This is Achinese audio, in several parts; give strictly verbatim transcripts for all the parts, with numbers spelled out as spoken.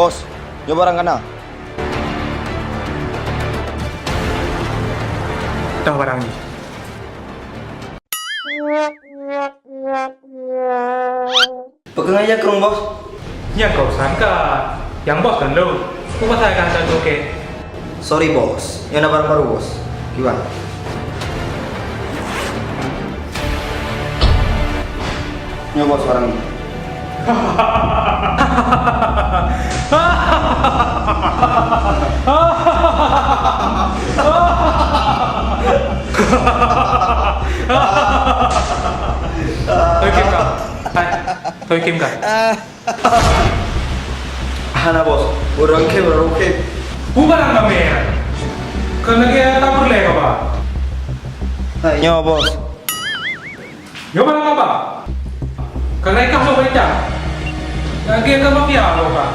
Bos, nyoe barang ka na. Toh barang jih. Peue keuh nyang krong, Bos? Nyang kau sangka, nyang Bos kan lôn. Peue pasai ka hantom oke? Sorry, Bos. Nyoe na barang barô, Bos. Kiban. Nyoe, Bos, barang nyoe. Toh ikhém ka? Hai, toh ikhém ka? Hana, Bos. Ureueng khém, ureueng khém. Bukan ngon kami, ya. Kan lagi tak boleh, Bapak. Hai, nyoe, Bos. Nyoe barang Abah. Ka lheueh kah lôn peurintah. Lagèe kah mafia lôn kah.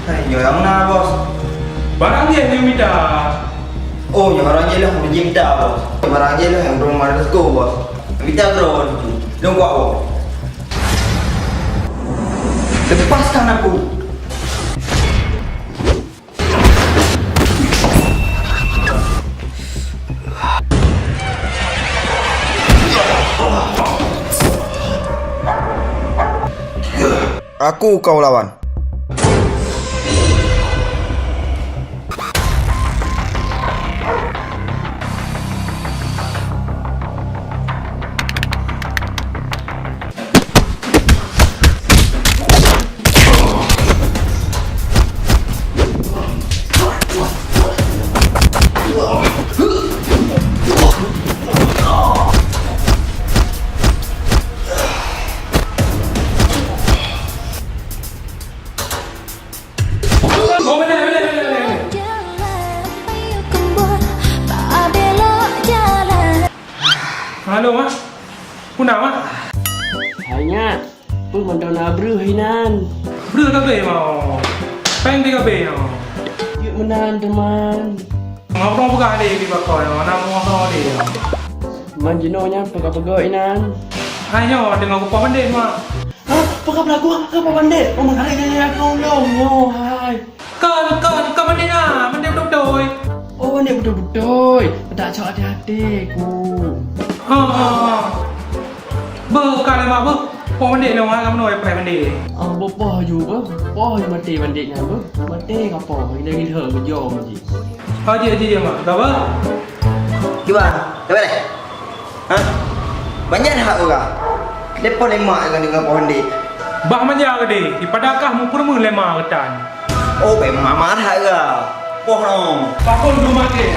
Hai, nyoe nyang na, Bos. Barang jih nyang mita. Oh, nyoe barang jih lah, ureueng jih mita, Bos. Barang jih lah, ureueng meunan, let's go, Bos. Mita droe, lôn kuat, Bos. Lepaskan aku. Aku kau lawan. Halo, Mak. Peue na, Mak? Hai, Nyak. Peue mantong na breuh inan? Breuh ka abéh, Mak. Péng pih ka abéh, Mak. Jeuet meunan, teuma. Ngobrol peugah deh di bakoi, Mak. Na ngobrol deh. Man jinoe nyan peugah-peugah inan. Hai nyoe, teungoh kupoh bandét, Mak. Hah? Peue ka beulaku, ka poh bandét? Oh, meukarék nyan, nyan, tolong nyoe, hai. Kon, kon, kon bandét na, bandét beutôi-beutôi. Oh, bandét beutôi-beutôi. Peutak cok até-até ku. Ha, ha, ha. Beuh, ka lé mak beuh. Poh bandét lôn, hai ka meunoe preh bandét. Ah, beuh poh ju beuh. Poh ju maté bandét nyan beuh. Maté ka poh, gila-gila geujom jih. Ha, jih, jih, jih, mak. Ka beuh? Kiban, ka beuh? Hah? Banyak hak urang. Depan lemak dengan, dengan pohon dek. Bah manja gede, dipadakah meupeureumeun lé ma geutan. Oh, bèk marah-marah ke? Poh nong. Pakon dua maté.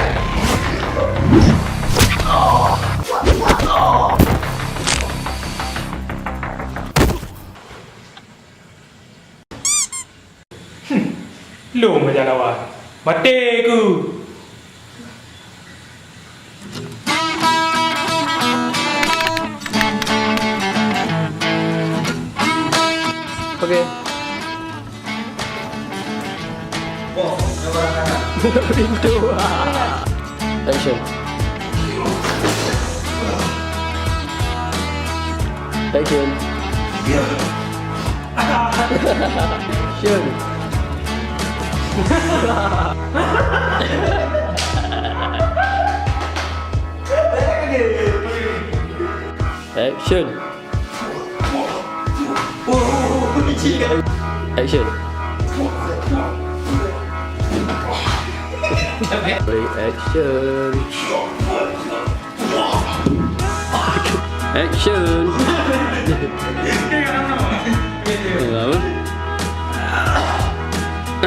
Hmm. Lôn meujalan lawan. Maté ku. Oke. Pintu. Action. Action. Action. Action. Action. Action.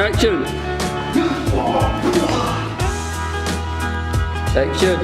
Action. Action. Action.